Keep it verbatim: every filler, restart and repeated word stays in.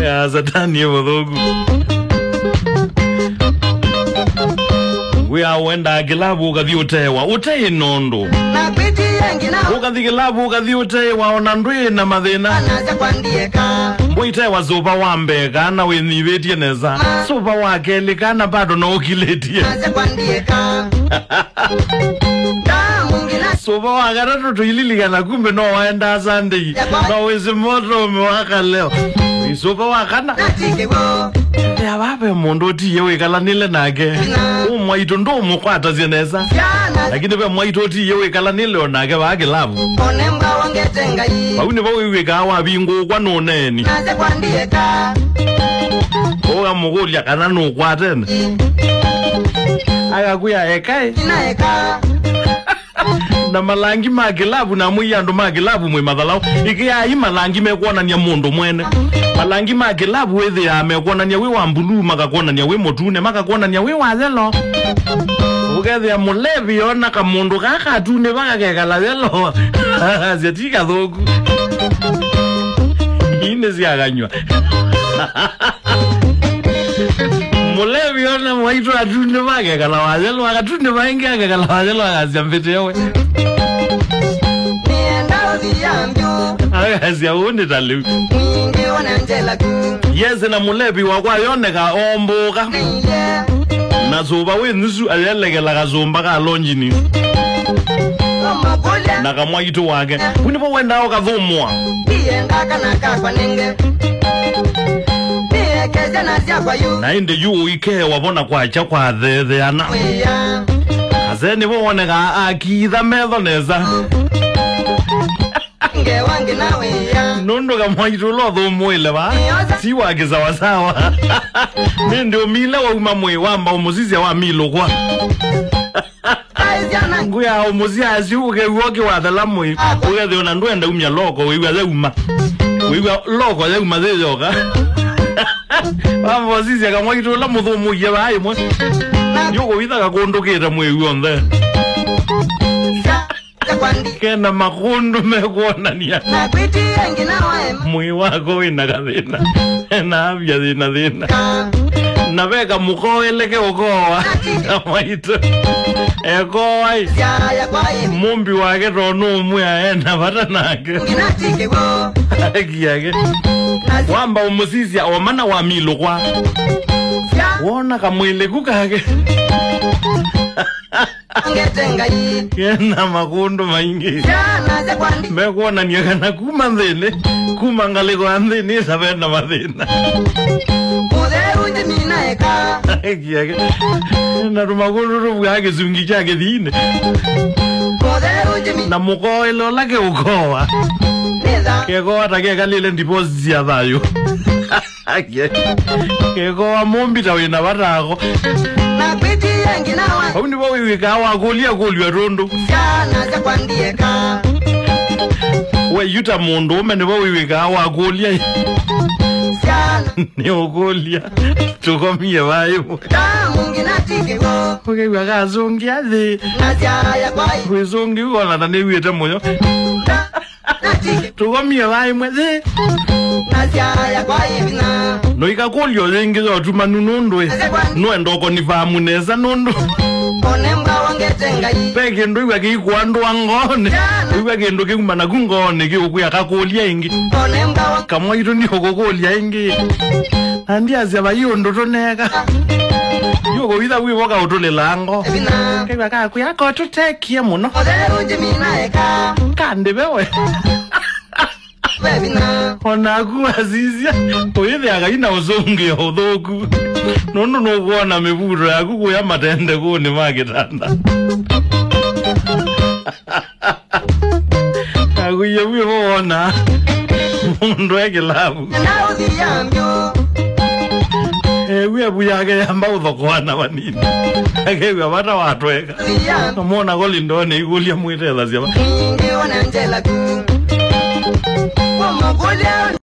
Ya Satani ĩ mũthũku. Ngwĩa wendaa kĩlavu ũkathi ũtewa, ũte ĩnondũ. Ũkathi kĩlavu ũkathi ũtewa, ona ndwĩ na mathĩna. Mũitewa sũva wa mbee kana wĩnyivĩtye nesa. Sũva wa kelĩ kana bado no ũkilĩtye. Sũva wa katatũ tũililikana kumbe no waendaa Sunday. No wĩsĩ moto ũmewaka leo. Sũva wa kana. Ea vave mũndũ ũtiie wĩkalanĩle nake. Ũ mwaitũ ndũmũkwatasya nesa. Lakini ve mwaitũ ũtiie wĩkalanĩle o nake vaa kĩlavu. Vau nĩvo wĩw'ĩkaa wavingũkwa nũneeni. Ũkamũkũlya kana nũkwatene. Agakwĩa ekae. Na malangi ma kĩlavu, na mwĩ andũ ma kĩlavu mwĩ mathalaũ. Ĩkĩai malangi mekwonany'a mũndũ mwene. Malangi ma kĩlavu wĩthĩaa mekwonany'a wĩ wa mbuluu, makakwonany'a wĩ mũtune, makakwonany'a wĩ wa yelo. Ũkethĩa mũlevi ona kamũndũ kaa katunĩva kakekala yelo. Asya ti kathũku. Ii nĩ syaganywa. Mũlevi ona mwaitũ atunĩva akekala wa yelo, akatunĩva ĩngĩ akekala wa yelo, akasya mbĩtĩe we. Nĩenda ũthiambyo. Akasya ũũ nĩ ta lĩu. Mwingĩ ona njela tu. Yes, na mũlevi wakwa yoneka ombũka. Nĩile. Na sũva wĩ nusu ayelekela kasũmba ka lonjini. Ũmũkũlya. Na kamwaitũ wake. Ũ nĩvo wendaa ũkathũmũa. Ndienda kana kakwa nenge. Nĩekesya na syakwa yu. Na ĩndĩ yu ũikewa vona kwakya kwathetheana. Wĩa. Ase nĩvo wonekaa akitha metho nesa. Ngewa ngĩ na wĩa. Nũndũ kamwaitũ ũla ũthũmũĩle va. Nĩosa. Ti wa kĩsawasawa. Nĩndĩ ũmile wauma mwĩ wamba ũmũsisya wa milũkwa. Ngwĩa ũmũsyaasya ũkew'a ũkĩwathela mwĩ, ũkethĩa ona ndwenda umya loko, wĩw'a yauma. Wĩw'a loko yauma yĩ yoka. Wamba ũsisya kamwaitũ ũla mũthũmũie vaa ĩmwe. Yũkũvitha kakũndũkĩte mwĩ w'onthe. Kena makũndũ mekwonania. Mwĩĩ wako wĩna kathĩna. Ena avya thĩna thĩna. Na ve kamũkoele ke ũkoa. Kamwaitũ. Ekoai. Mũmbi wake tonũũmwĩa ena vata nake. Haki yake. Wamba ũmũsisya o mana wa milũkwa. Wona kamwĩlĩku kake. Angete Ngai. Kena makũndũ maingĩ. Syana sya kwandi. Mekwonania kana kuma nthĩnĩ, kuma ngalĩko ya nthĩnĩ ĩsa vena mathĩna. Mũtheru njimina eka. Kiake. Na tũmakũndũ tũvuaa kĩsungi kya kĩthiinĩ. Mũtheru njimi. Na mũkoele ũla keũkoa. Nĩtha. Kekoa ta kekalĩle ndiposi sya thayũ. Kĩkoa mũmbi ta wĩna vata ako. Na kwĩtie ngina wa. Vau nĩvo wĩw'ĩkaa wakũlya kũlw'a tũndũ. Syana sya kwandieka. We yu ta mũndũ ũme nĩvo wĩw'ĩkaa wakũlya. Syana. Nĩ ũkũlya. Tũkomie vaĩvu. Ta mũngĩ na tikĩwo. Ũkĩw'a kasũngĩa thĩ. Na syaya kwa. Kwĩsũngĩ wona ta nĩw'ĩte mũyo. Tũkomie vaa ĩmwe yĩ. Noikakũlyo yĩngĩ ya ũtumanu nũndũ ĩ, nũenda ũkonifamu nesa nũndũ ve kĩndũ ĩw'a kĩikũa ndũa ngoonĩ, ĩw'a kĩndũ kĩuma naku ngoonĩ kĩũkwĩa kakũlya ĩngĩ. Kamwaitũ ndiũkũkũlya ĩngĩ. Na ndiasya vai ũndũ tũneeka. Yũkũwitha wĩvoka ũtũlĩlaa ngo. Kĩw'a kakwĩa ko tũtekie mũno. Kandĩve we. O naku wasisya, ũyĩthĩa Ngai na ũsũngĩo ũthũku. Nũndũ nũkwona mĩvuto yaku kũya matendekũnĩ ma kĩtanda. Nakuie wĩ wona mũndũ e kĩlavu. Ewie vu yake yamba ũthokoana vanini. Akew'a vata watweka. Namwona kolindone ikũlya mwĩtethasya va.